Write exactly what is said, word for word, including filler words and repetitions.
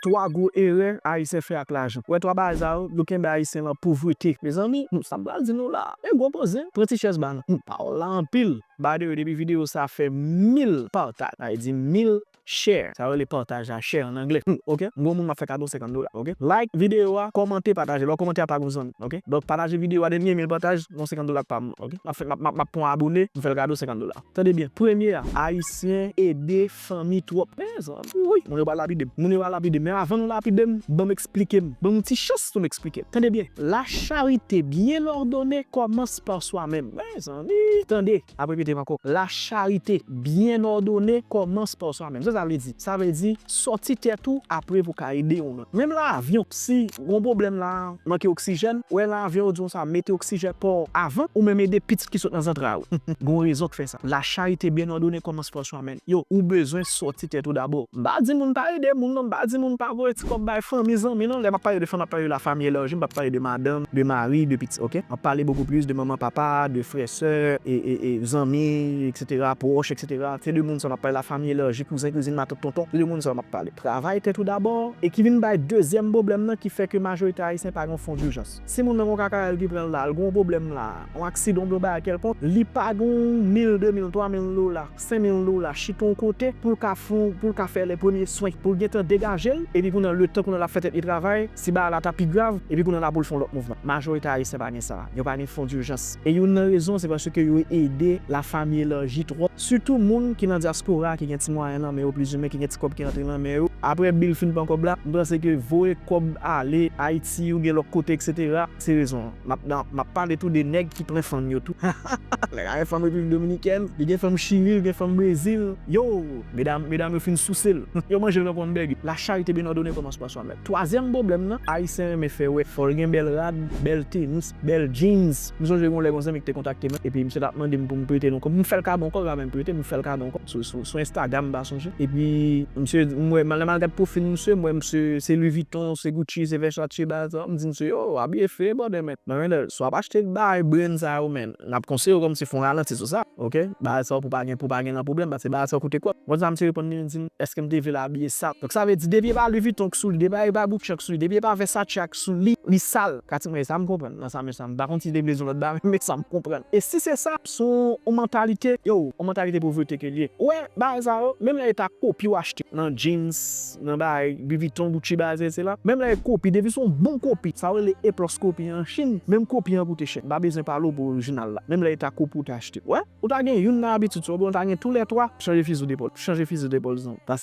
Twa gwo erè Ayisyen fè ak lajan. Ou wè twa bagay sa yo, yo kenbe Ayisyen nan povrete. Mezanmi, hmm, sa m pral di nou la, e gwo poze, pran ti chèz ba nou. Hmm, pawòl la anpil. By the way, depi videyo sa fè mil pataj, sa vle di mil share. Sa yo rele pataj la, share an anglè. Hmm, ok. M gon moun m ap fè kado senkant dola, ok? Like videyo a, kòmante, pataje. Lè w kòmante a pa gon zanmi, ok? Donk, pataje videyo a, dènye mil pataj, gon senkant dola k pa m, ok? M ap fè, m ap, m ap, m ap pran abone, m fè l kado senkant dola. Tande byen, premye a, Ayisyen ede fanmi twòp. Mezanmi, wi, moun yo pral lapide m. Moun yo pral lapide m. Men avan nou lapide m, ban m eksplike m. Ban m yon ti chans pou m eksplike m. Tande byen, la charité bien ordonnée commence par soi-même. Mezanmi, tande. Ap repete m ankò. La charité bien ordonnée commence par soi-même. Sa sa vle di? Sa vle di, sòti tèt ou, apre pou ka ede yon lòt. Menm nan avyon, si yon pwoblèm la, manke oksijèn, ou wè nan avyon, yo di w sa, mete oksijèn pa w avan, ou menm ede pitit ki sot nan zantray ou. Gon rezon k fè sa. La charité bien ordonnée commence par soi-même. Yo, ou bezwen sòti tèt ou dabò. M pa di moun pa ede moun, non, m pa di moun pa voye ti kòb bay fanmi, zanmi, non. Lè m ap pale de fanmi, m ap pale de la famille élargie, m p ap pale de madanm, de mari, de pitit, ok? M ap pale beaucoup plus de manman, papa, de frè, sè, e, e, e zanmi, et cetera, pwòch, et cetera. Se de moun sa m ap pale, la famille élargie, kouzen, kouzin, matant, tonton. Se de moun sa m ap pale. Travay tèt ou dabò, e ki vin bay dezyèm pwoblèm nan ki fè ke majorite Ayisyen pa gen fon dijans. Si moun nan gon kakayèl ki pran l la, l gon pwoblèm la, yon aksidan oubyen yon bagay kèlkonk, li pa gon mil, de mil, twa mil dola, senk mil dola, chita yon kote pou l ka fon, pou l ka fè lè premye swen, pou l gentan degaje l, epi kounye a, letan kounye a l ap fè tèt li travay, si bagay la ta pi grav, epi kounye a la pou l fè yon lòt mouvman. Majorite Ayisyen pa gen sa. Yo pa gen fon dijans. E youn nan rezon, se paske yo ede la famille élargie twòp. Sitou moun ki nan dyaspora, ki gen ti mwayen nan men yo, plizimen, ki gen ti kòb ki rantre nan men yo. Apre bil fin pran kòb la, m panse ke voye kòb ale Ayiti oubyen lòt kote, et cetera, se rezon an. M ap, m ap pale tou de nèg ki pran fanm yo tou. Nèg la gen fanm Repiblik Dominikèn, li gen fanm Chili, li gen fanm Brezil. Yo, medam, medam yo fin souse l. Yo manje l tankou yon bègi. La charité bien ordonnée commence par soi-même. Twazyèm pwoblèm nan, Ayisyen renmen fè wè. Fò l gen bèl rad, bèl tenis, bèl jeans. M sonje gon lè gon zanmi ki te kontakte mwen, epi misye t ap mande m pou m prete l yon kòb. M fè l kado yon kòb, l pa menm prete, m fè l kado yon kòb sou, sou, sou Instagram, m pa sonje. Epi, misye, m wè, lè m al gad pwofil misye, m wè misye, se Louis Vuitton, se Gucci, se Versace, bagay sa. M di misye, yo, abiye fre, brother, man. Mwen, mwen, si w ap achte bagay brand sa yo, man, n ap konseye w kòmsi fè yon ralanti sou sa, ok? Bagay sa yo pou pa gen, pou pa gen nan pwoblèm, paske bagay sa yo koute kòb. Konn sa misye reponn li, li di m, èske m te vle l abiye sal? Donk, sa vle di, depi e pa Louis Vuitton k sou li, depi e pa Gucci k sou li, depi e pa Versace k sou li, li sal. Pratikman, e sa m konprann nan sa, men sa m pa konn si li te vle di yon lòt bagay, men sa m konprann. E si se sa, se yon, yon mantalite, yo, yon mantalite povrete ke l ye. Ou wè, bagay sa yo, menm lè e ta kopi w achte nan jeans, nan bagay Louis Vuitton, Gucci, bagay se la, menm lè e kopi, depi se yon bon kopi, sa yo rele A plus kopi an Chin, menm kopi an koute chè. M pa bezwen pale w pou orijinal la. Menm lè e ta kopi w te achte. Ou wè? Ou ta gen youn nan abitid sa yo, oubyen ou ta gen toulètwa, chanje fizi w depòl. Chanje fizi w depòl, zanmi. Pase